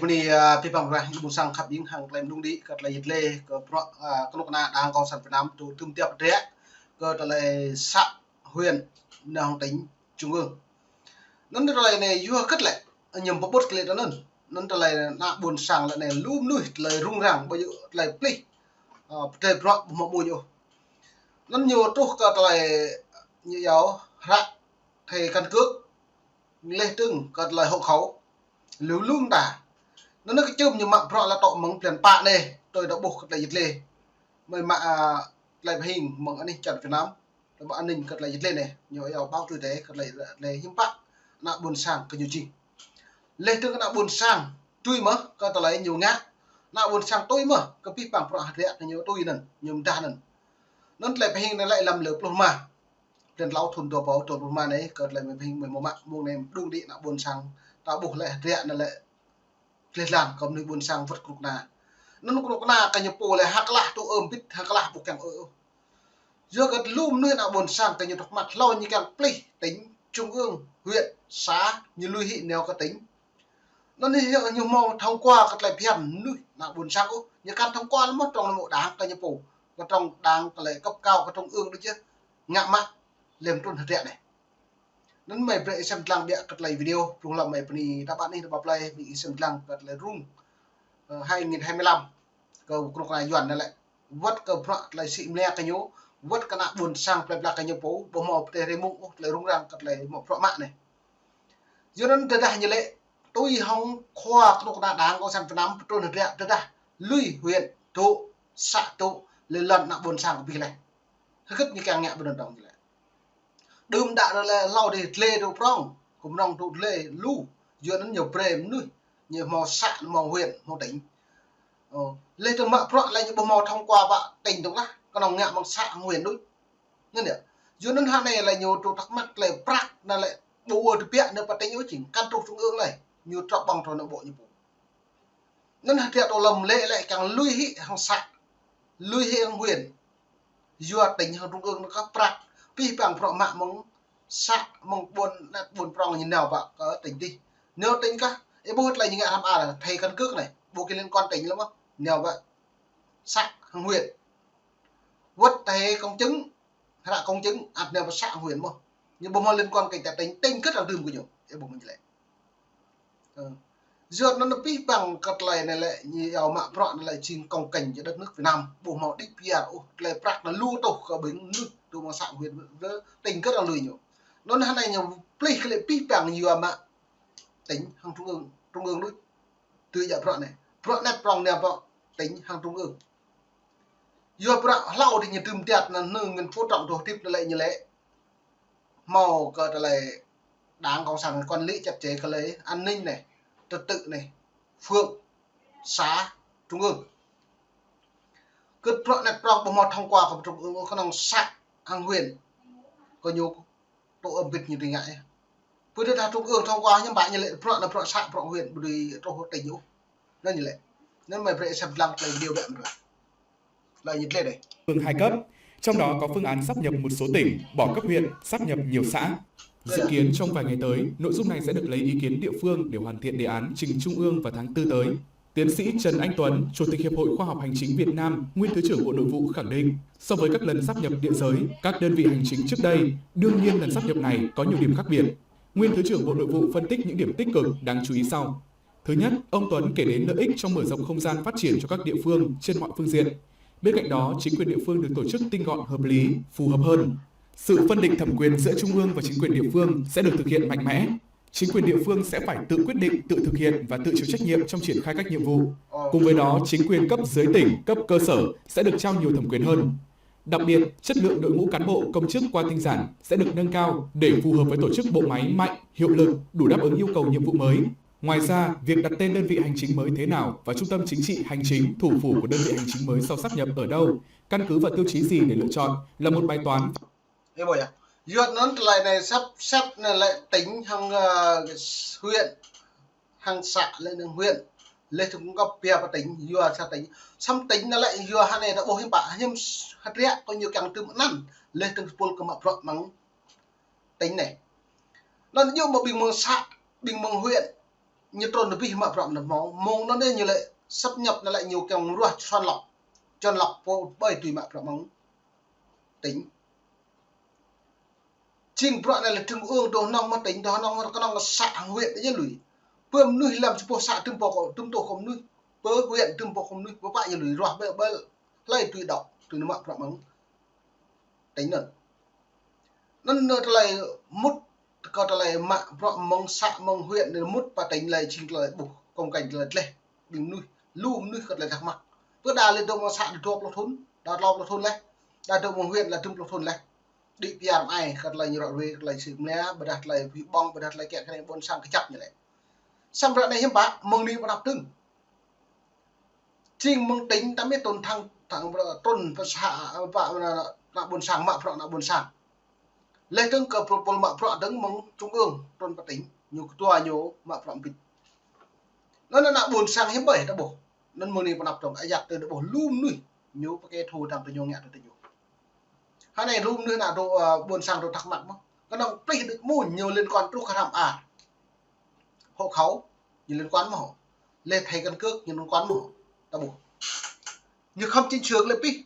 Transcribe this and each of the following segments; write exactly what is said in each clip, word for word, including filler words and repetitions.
Bơni, a, abih bang rah ƀôn sang khăp ƀing hăng tơlơi mơdung đĭ kơ tơlơi yit lĕ kơ bruă, a, kơnuk kơna Đảng Cộng sản Việt Nam tŭ tŭm tiăp rĕ kơ tơlơi să huyện nao hăng tỉnh trung ương. Anŭn tơlơi anai yua hơget lĕ, ñu pơƀut kơ lĕ tơ anŭn. Anŭn tơlơi ană ƀôn sang lĕ anai lu mơnuih tơlơi rŭng răng, ƀu djơ̆ tơlơi plih, a, pơdơi bruă ƀu hmâo ƀuh ôh. Anŭn ñu truh kơ tơlơi ñu iâu hră thẻ căn cước, laih dơ̆ng kơ tơlơi hộ khẩu, lu lu mơta. Anŭn kơčum ñu mă bruă lĕ tŏ mơ̆ng blan pă anai, tui ta ƀuh kơ tơlơi yit lĕ. Mơi mă, a, tơlơi pơhing mơ̆ng anih čar Việt Nam. Tơlơi mă an ninh kơ tơlơi yit lĕ anai, ñu iâu báo tui tê kơ tơlơi yit lĕ hiư̆m pă ană ƀôn sang kơ ñu jing. Laih dơ̆ng ană ƀôn sang tui mơ̆ kơ tơlơi ñu ngă, ană ƀôn sang tui mơ̆ kơ abih bang bruă hơdră kơ ñu tui anŭn, ñu mơdah anŭn. Anŭn tơlơi pơhing anai lĕ lăm lơ pluh rơma. Blan klâo thŭn dua rơbâo dua pluh rơma anai, kơ tơlơi mơi pơhing mơi hmâo mă mông anai mơdung đĭ ană ƀôn sang, ta ƀuh lĕ hơdră anai lĕ gleh glan kơ mơnuih ƀôn sang wơ̆t kơnuk kơna. Anŭn kơnuk kơna kơ ñu pô lĕ hơklah tŭ ơm bit, hơklah ƀu kiăng ôh. Yua kơ lu mơnuih ană ƀôn sang kơ ñu thắc mắc hlâo ñu kiăng plih tỉnh, trung ương, huyện, xã, ñu lui hĭ nao kơ tỉnh. Anŭn ñu hmâo thông qua kơ tơlơi phiăn mơnuih ană ƀôn sang ôh, ñu kăn thông qua lĕ mơ̆ trong anai mơ̆ Đảng kơ ñu pô, kơ trong Đảng kơ lĕ cấp cao kơ trung ương đôč yơh ngă mă lĕ mơtrŭn hơdră anai. Anŭn mơi brơi ih sem lăng biă kơ tơlơi video, prung lăm mơi bơni ta ƀă anih ta ƀă plơi, ƀing ih sem lăng kơ tơlơi rŭng, ơ, hai nghìn hai mươi lăm, kơ kơnuk kơna Yuan anai lĕ. Wơ̆t kơ bruă tơlơi sĭ mơnia kơ ñu, wơ̆t kơ ană ƀôn sang plơi pla kơ ñu pô, ƀu hmâo pơdơi rơmung ôh tơlơi rŭng răng kơ tơlơi hmâo bruă mă anai. Yua anŭn tơdah ñu lĕ, tui hăng khua kơnuk kơna Đảng Cộng sản Việt Nam pơtrŭn hơdră tơdah lui huyện dŏ, xã dŏ, lĕ lŏn ană ƀôn sang kơ abih leh. Hơget ñu kiăng ngă ƀơi anŭn dong ñu lĕ. Đưm đă ră lĕ hlâo dih dlê dŏ prong, kơ mơnơ̆ng dŏ dlê lu, yua anŭn ñu brơi mơnuih, ñu hmâo xã, hmâo huyện, hmâo tỉnh. Ơ, laih dơ̆ng mă bruă lĕ ñu ƀu hmâo thông qua pơ tỉnh dong lah, kơnơ̆ng ngă mơ̆ng xã, huyện đôč. Anŭn yơh. Yua anŭn hơnai lĕ ñu tŭ thắc mắc tơlơi prăk anai lĕ ƀu ôh tơbiă nao pơ tỉnh ôh jing, kăn truh trung ương lĕ. Ñu trŏ ƀơ̆ng trŏ nao ƀô̆ ñu pô. Anŭn hơdră tơlơi lăm lĕ lĕ kiăng lui hĭ hăng xã, lui hĭ hăng huyện. Yua tỉnh hăng trung ương anŭn kơ prăk, abih bang bruă mă mơ̆ng xã, mơ̆ng ƀôn, ană ƀôn prong ñu nao pơ kơ tỉnh dih. Nao tỉnh kơ, ih ƀuh tơlơi ñu ngă hrăm a thẻ căn cước anai, ƀu kơ liên quan tỉnh lăm mơ̆, nao pơ xã hăng huyện. Wơ̆t thẻ công chứng, hră công chứng, ăt nao pơ xã huyện mơ̆. Ñu ƀu hmâo liên quan kơ ta tỉnh, tỉnh kơ ta đưm kơ ñu. Ih ƀuh mơ̆ lĕ. Ơ. Yua anŭn abih bang kơ tơlơi anai lĕ, ñu iâu mă bruă anai lĕ jing công cành cho đất nước Việt Nam. Ƀu hmâo đĭ pia ôh, tơlơi prăk anai lu tŏh kơ ƀing mơnuih, tŭ mơ̆ng xã huyện, tỉnh kơ ta lui ñu. Anŭn hơnai ñu plih kơ lĕ abih bang yua mă tỉnh hăng trung ương, trung ương đôč. Tui djă bruă anai. Bruă anai prong nao pơ tỉnh hăng trung ương. Yua bruă hlâo dih ñu tŭm tiăt anŭn Nguyễn Phú Trọng dŏ hơdip anai lĕ ñu lĕ. Hmâo kơ tơlơi Đảng Cộng sản quản lý chặt chẽ kơ tơlơi an ninh anai, trật tự anai, phường, xã, trung ương. Kơ bruă anai prong ƀu hmâo thông qua kơ trung ương, kơnơ̆ng xã hăng huyện. Kơ ñu tŭ ơm bit ñu tui ngă yơh. Pơ tơdah trung ương thông qua ñu ƀă ñu lĕ bruă anai bruă xã, bruă huyện, ƀu dưi truh tỉnh ôh. Anŭn ñu lĕ. Anŭn mơi brơi ih sem lăng tơlơi video biă mơ̆n. Tơlơi ñu tlĕ dih. Phương hai cấp, trong đó có phương án sáp nhập một số tỉnh, bỏ cấp huyện, sáp nhập nhiều xã. Dự kiến trong vài ngày tới, nội dung này sẽ được lấy ý kiến địa phương để hoàn thiện đề án trình Trung ương vào tháng tư tới. Tiến sĩ Trần Anh Tuấn, Chủ tịch Hiệp hội Khoa học Hành chính Việt Nam, nguyên Thứ trưởng Bộ Nội vụ khẳng định, so với các lần sáp nhập địa giới, các đơn vị hành chính trước đây, đương nhiên lần sáp nhập này có nhiều điểm khác biệt. Nguyên Thứ trưởng Bộ Nội vụ phân tích những điểm tích cực đáng chú ý sau. Thứ nhất, ông Tuấn kể đến lợi ích trong mở rộng không gian phát triển cho các địa phương trên mọi phương diện. Bên cạnh đó, chính quyền địa phương được tổ chức tinh gọn, hợp lý, phù hợp hơn. Sự phân định thẩm quyền giữa trung ương và chính quyền địa phương sẽ được thực hiện mạnh mẽ. Chính quyền địa phương sẽ phải tự quyết định, tự thực hiện và tự chịu trách nhiệm trong triển khai các nhiệm vụ. Cùng với đó, chính quyền cấp dưới tỉnh, cấp cơ sở sẽ được trao nhiều thẩm quyền hơn. Đặc biệt, chất lượng đội ngũ cán bộ, công chức qua tinh giản sẽ được nâng cao để phù hợp với tổ chức bộ máy mạnh, hiệu lực, đủ đáp ứng yêu cầu nhiệm vụ mới. Ngoài ra, việc đặt tên đơn vị hành chính mới thế nào và trung tâm chính trị, hành chính, thủ phủ của đơn vị hành chính mới sau sáp nhập ở đâu, căn cứ vào tiêu chí gì để lựa chọn là một bài toán. Ih ƀuh yơh. Yua anŭn tơlơi anai sắp xếp anai lĕ tỉnh hăng, ơ, huyện, hăng xã lĕ anŭn huyện. Laih dơ̆ng kơ pia pơ tỉnh, yua xã tỉnh. Săm tỉnh anai lĕ yua hơnai ta ƀuh hiư̆m pă, hiư̆m hơdră kơ ñu kiăng tŭm anăn. Laih dơ̆ng tơpul kơ mă bruă mơ̆ng tỉnh anai. Anŭn yua mơ̆ ƀing mơ̆ng xã, ƀing mơ̆ng huyện. ñu trŭn abih mă bruă mơ̆ng mông, mông anŭn ñu lĕ sáp nhập anŭn lĕ ñu kiăng ruah čuăn lŏk, čuăn lŏk pô ƀơi tui mă bruă mơ̆ng tỉnh. Jing bruă anai lĕ trung ương dŏ hnong mơ̆ng tỉnh, dŏ hnong mơ̆ng kơnơ̆ng xã hăng huyện ñu lui. Pơ mơnuih lăm čơpôh xã tơm pô kơ, tơm tôh kơ mơnuih. Pơ huyện tơm pô kơ mơnuih, pơ pă ñu lui ruah ƀơi, ƀơi hlơi tui dŏ, tui nao mă bruă mơ̆ng tỉnh anŭn. Anŭn nao tơlơi mŭt, kơ tơlơi mă bruă mơ̆ng xã mơ̆ng huyện anŭn mŭt pơ tỉnh lĕ jing tơlơi ƀuh, kông kanh tơlơi tleh. Ƀing mơnuih, lu mơnuih kơ tơlơi thắc mắc. Pơ đa lĕ dŏ mơ̆ng xã dua pluh thŭn, đa klâo pluh thŭn laih. Đa dŏ mơ̆ng huyện lĕ tơm pluh thŭn laih. Đĭ pơyơr mơai kơ tơlơi ñu ră ruai, kơ tơlơi sĭ mơnia, ƀôdah tơlơi pơhĭ ƀơ̆ng, ƀôdah tơlơi kiăng kơ anai ƀôn sang kơjăp ñu lĕ. Samơ̆ ră anai hiư̆m pă, mơ̆ng anai pơ anăp dơ̆ng. Jing mơ̆ng tỉnh ta mơ̆ trŭn thang, thang bruă trŭn pơ xã, pă, ană ƀôn sang, mă bruă ană ƀôn sang. Laih dơ̆ng kơ pô, pô mă bruă dơ̆ng mơ̆ng trung ương, trŭn pơ tỉnh, ñu kơtua ñu mă bruă ƀĭt. Anŭn ană ƀôn sang hiư̆m ƀơi ta ƀuh. Anŭn mơ̆ng anai pơ anăp dơ̆ng, ayăt tơ ta ƀuh lu mơnuih, ñu pơkĕ thu dang tơ ñu ngă tơ ñu. Hơnai lu mơnuih ană dŏ, ơ, ƀôn sang dŏ thắc mắc mơ̆n. Kơnơ̆ng plih đĭ mơ̆n ñu liên quan truh kơ hrăm a. Hộ khẩu, ñu liên quan mơ̆n. Lĕ thẻ căn cước, ñu liên quan mơ̆n. Ta ƀuh. Ñu khŏm chính xác lĕ pih.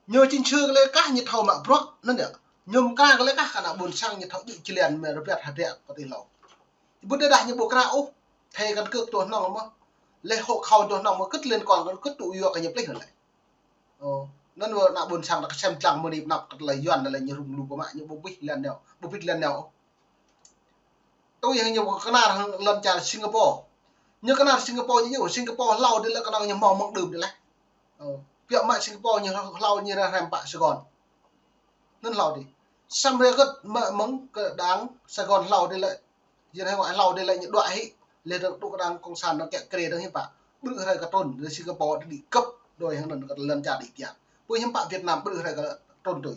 Ñu chính xác lĕ kah ñu thâo mă bruă, anŭn yơh. Ñu mơkra lĕ kah kơ ană ƀôn sang ñu thâo djơ̆ čơlian mơ̆ rơbat hơdră pơ tih hlâo. Ƀu tơdah ñu ƀu kra ôh, thẻ căn cước dŏ hnong mơ̆n. Lĕ hộ khẩu dŏ hnong mơ̆n, kơ̆t liên quan, kơ̆t tŭ yua kơ ñu plih anŭn lĕ. Ơ, anŭn wơ̆t ană ƀôn sang ta kơsem tlang mơ̆ng anai pơ anăp kơ tơlơi Yuan anŭn lĕ ñu rŭng lu pơmă ñu ƀu ƀĭt lăn nao, ƀu ƀĭt lăn nao. Tui hăng ñu kơnar hăng lŏn čar Singapore. Ñu kơnar Singapore ñu, Singapore hlâo dih lĕ kơnơ̆ng ñu hmâo mơ̆ng đưm dih laih. Ơ, biă mă Singapore ñu hlâo ñu ră hrăm pă Sài Gòn. Anŭn hlâo dih. Samơ̆ rơkơt mă mơ̆ng kơ đang Sài Gòn hlâo dih lĕ Yuan hăng ngoại hlâo dih lĕ ñu đuaĭ hĭ, lĕ dơ̆ng tŭ kơ đang cộng sản anŭn kiăng kre dơ̆ng hiư̆m pă. Ƀrư̆ hrơi kơ trŭn, lĕ Singapore đĭ găp, đôi hăng anŭn kơ lŏn čar đĭ kiăng. Pơ hiư̆m pă Việt Nam ƀrư̆ hrơi kơ trŭn tui.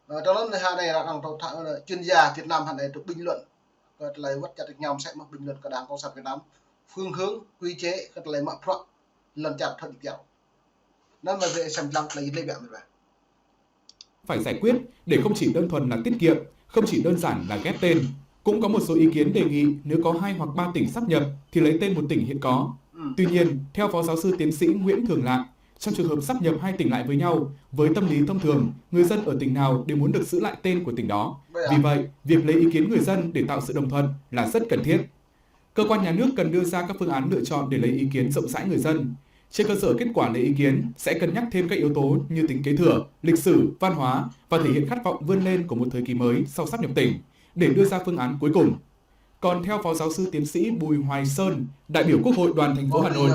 Ơ, tơ anŭn hơnai ră anŭn tơ tha-, ơ, chuyên gia Việt Nam hơnai tơ bình luận kơ tơlơi wơ̆t čar tơñam sĕ mơ̆ bình luận kơ đang cộng sản Việt Nam. Phương hướng, quy chế kơ tơlơi mă bruă lŏn čar thŏ đĭ kiăng. Anŭn mơ̆ ƀĕ sem lăng tơlơi lĕ ƀĕ mơ̆ ƀĕ. Phải giải quyết để không chỉ đơn thuần là tiết kiệm, không chỉ đơn giản là ghép tên. Cũng có một số ý kiến đề nghị nếu có hai hoặc ba tỉnh sáp nhập thì lấy tên một tỉnh hiện có. Ừ. Tuy nhiên, theo Phó Giáo sư Tiến sĩ Nguyễn Thường Lạng, trong trường hợp sáp nhập hai tỉnh lại với nhau, với tâm lý thông thường, người dân ở tỉnh nào đều muốn được giữ lại tên của tỉnh đó. Vì vậy, việc lấy ý kiến người dân để tạo sự đồng thuận là rất cần thiết. Cơ quan nhà nước cần đưa ra các phương án lựa chọn để lấy ý kiến rộng rãi người dân. Trên cơ sở kết quả lấy ý kiến, sẽ cân nhắc thêm các yếu tố như tính kế thừa, lịch sử, văn hóa và thể hiện khát vọng vươn lên của một thời kỳ mới sau sáp nhập tỉnh để đưa ra phương án cuối cùng. Còn theo Phó Giáo sư Tiến sĩ Bùi Hoài Sơn, đại biểu Quốc hội đoàn thành phố Hà Nội,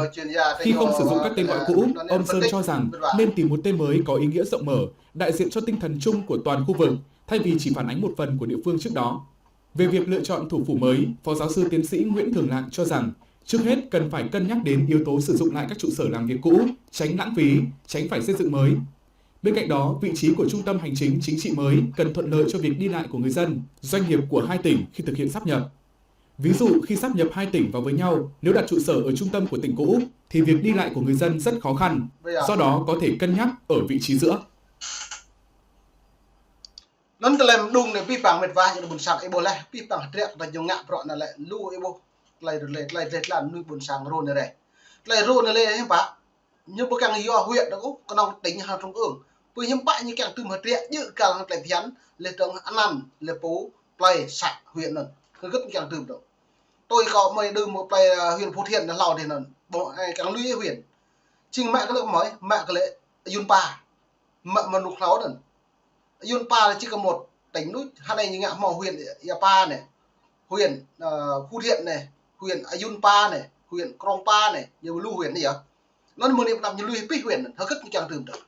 khi không sử dụng các tên gọi cũ, ông Sơn cho rằng nên tìm một tên mới có ý nghĩa rộng mở, đại diện cho tinh thần chung của toàn khu vực, thay vì chỉ phản ánh một phần của địa phương trước đó. Về việc lựa chọn thủ phủ mới, Phó Giáo sư Tiến sĩ Nguyễn Thường Lạng cho rằng trước hết cần phải cân nhắc đến yếu tố sử dụng lại các trụ sở làm việc cũ, tránh lãng phí, tránh phải xây dựng mới. Bên cạnh đó, vị trí của trung tâm hành chính chính trị mới cần thuận lợi cho việc đi lại của người dân, doanh nghiệp của hai tỉnh khi thực hiện sáp nhập. Ví dụ khi sáp nhập hai tỉnh vào với nhau, nếu đặt trụ sở ở trung tâm của tỉnh cũ thì việc đi lại của người dân rất khó khăn, do đó có thể cân nhắc ở vị trí giữa. Anŭn tơlơi mơđung anai pih păng mĕt wa ñu ƀôn sang ih ƀuh laih, pih păng hơdră kơ ta ñu ngă bruă anŭn lĕ lu ih ƀuh. Tơlơi rơlê, tơlơi rơlê tlan mơnuih ƀôn sang rô anai rê. Tơlơi rô anai lĕ hiư̆m pă. Ñu ƀu kiăng yua huyện dơ̆ng ôh, kơnơ̆ng tỉnh hăng trung ương. Pơ hiư̆m pă ñu kiăng tŭm hơdră djơ̆ kal hăng tơlơi phiăn, lĕ dơ̆ng anăn, lĕ pô, plơi, xã, huyện anŭn. Hơgĕt ñu kiăng tŭm dơ̆ng. Tui kâo mơi đưm mơ̆ plơi, ơ, huyện Phú Thiện anŭn hlâo dih anŭn. Ƀu, ơ, kiăng lui huyện. Jing mă kơ lĕ mơi, mă kơ lĕ Ayun Pa. Mă mơnŭk hlâo anŭn. Ayun Pa lĕ chỉ có một tỉnh anŭn, hơnai ñu ngă hmâo huyện Ia Pa anai, huyện, ơ, Phú Thiện anai, huyện Ayun Pa anai, huyện Krông Pa anai, ñu lu huyện anai yơh. Anŭn mơ̆ng anai pơ anăp ñu lui pih huyện anŭn, hơgĕt ñu kiăng tŭm dơ̆ng.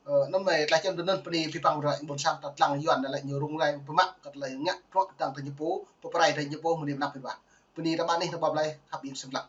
Ơ, anŭn mơi tơlơi čem tui anŭn pơ anai pih păng ră ƀôn sang ta lăng Yuan anŭn lĕ ñu rŭng răng pơmă kơ tơlơi ngă bruă kơdang tơ ñu pô, pơprai tơ ñu pô mơ̆ng anai pơ anăp pih wa. Pơ anai ta ƀă anih ta ƀă blai khăp ing sem lăng.